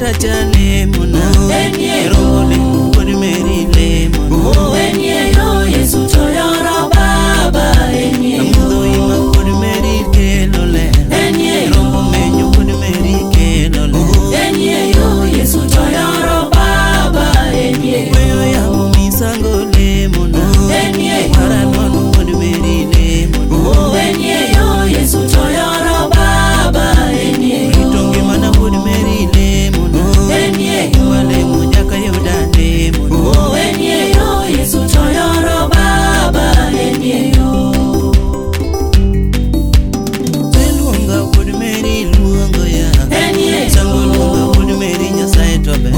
Nyasach lemona, Rombo lemo wuod Mary lemona, Enie yo Yesu to yoro Baba enie yo. Amudho ima wuod Mary kelo ler, Enie yo. Rombo menyo wuod Mary kelo ler, Enie yo Yesu to yoro Baba enie yo. Weyo yamo misango lemona, Enie yo. Wara nono wuod Mary lemona, Enie yo Yesu to yoro Baba enie yo. Rito ngimana wuod Mary lemona, Enie yo. Ima lemo nyaka yuda lemona, Enie yo Yesu to yoro Baba enie yo. Luonga wuod Mary luongo ya, Enie yo. Sango luonga wuod Mary Nyasaye to ber.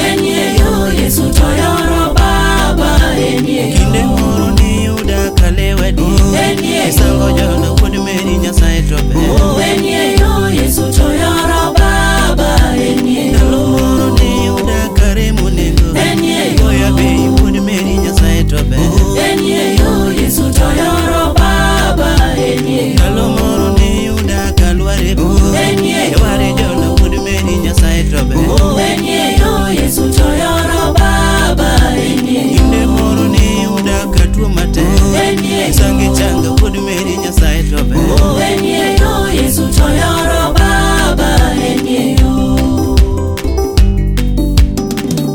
Enie yo Yesu to yoro Baba enie yo. Kinde moro niyuda kalewadi, Enie yo. Sango jona wuod Mary Nyasaye to ber. Enie yo Yesu to yoro Baba enie yo. Ndalo moro niyuda kare monego, Enie yo. Goya bei wuod Mary Nyasaye to ber. Enie yo Yesu to yoro Baba enie yo. Ndalo moro niyuda kalware bur, Enie yo. Eware jona wuod Mary Nyasaye to ber. Enie yo Yesu to yoro Baba enie yo. Kinde moro niyuda katuo matek, Enie yo. Sangi changa wuod Mary Nyasaye to ber. Enie yo Yesu to yoro Baba enie yo.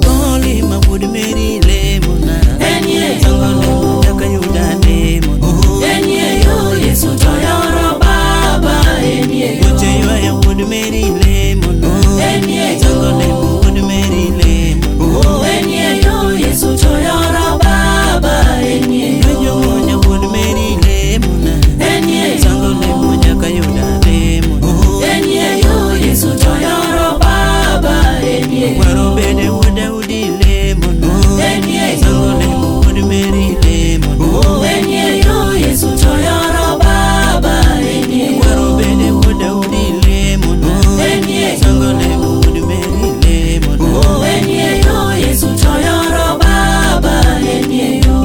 Kolima wuod Mary lemona, Enie yo. Sango lemo nyaka yuda lemona. Enie yo Yesu to yoro Baba enie yo. Weche ywaya wuod Mary lemona, Enie yo. Sango lemo wuod Mary lemona. Enie yo Yesu to yoro Baba enie yo. Penjo monya wuod Mary lemona, Enie yo. Sango lemo nyaka yuda lemona. Enie yo Yesu to yoro Baba enie yo. Kwaro bede wuod Daudi lemona, Enie yo. Sango lemo wuod Mary lemona. Enie yo Yesu to yoro Baba enie yo. Kwaro bede wuod Daudi lemona, Enie yo. Sango lemo wuod Mary lemona. Enie yo Yesu to yoro Baba enie yo.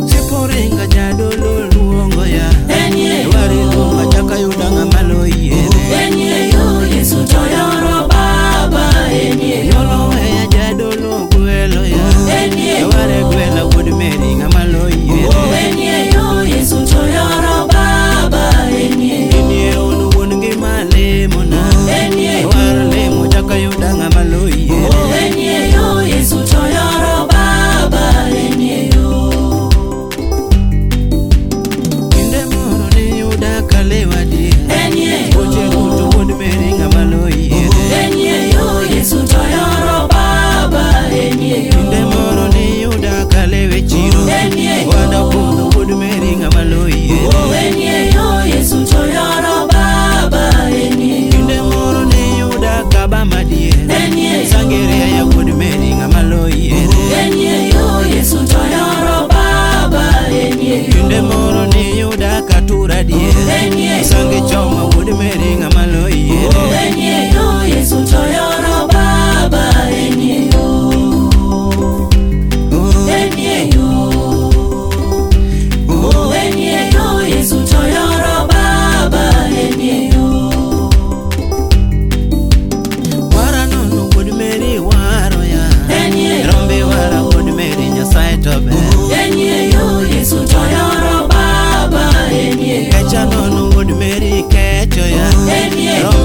Siporinga jadolo luongo ya, Enie yo. Wari luonga chaka yuda ng'ama loyiere. Enie yo Yesu to yoro Baba enie yo. Yolo weya jadolo gwelo ya, Enie yo. Ware gwela wuod Mary ng'ama loyiere. Enie yo Yesu to yoro Baba enie yo. Inie un wuon ngima lemona, Enie yo. War lemo chaka yuda ng'ama loyiere. Enie yo Yesu to yoro Baba enie yo. Kinde moro niyuda kalewadi, Enie yo. Oche duto wuod Mary ng'ama loyiere. Enie yo Yesu to yoro Baba enie yo. Kinde moro niyuda kalewe chiro, Enie yo. Wanda podho wuod Mary ng'ama loyiere. Enie yo Yesu to yoro Baba enie yo. Kinde moro niyuda kaba madier, Enie yo. Sangeria ya wuod Mary ng'ama loyiere. Enie yo Yesu to yoro Baba enie yo. Kinde moro niyuda katura dier, Enie yo. Sangi choma wuod Mary ng'ama loyiere. Enie yo Yesu to yoro Baba enie yo. Enie yo. Enie yo Yesu to yoro Baba enie yo. Wara nono wuod Mary waro ya, Enie yo. Rombe wara wuod Mary Nyasaye to ber. Enie yo Yesu to yoro Baba enie yo. Kecha nono wuod Mary kecho ya, Enie yo. Rombe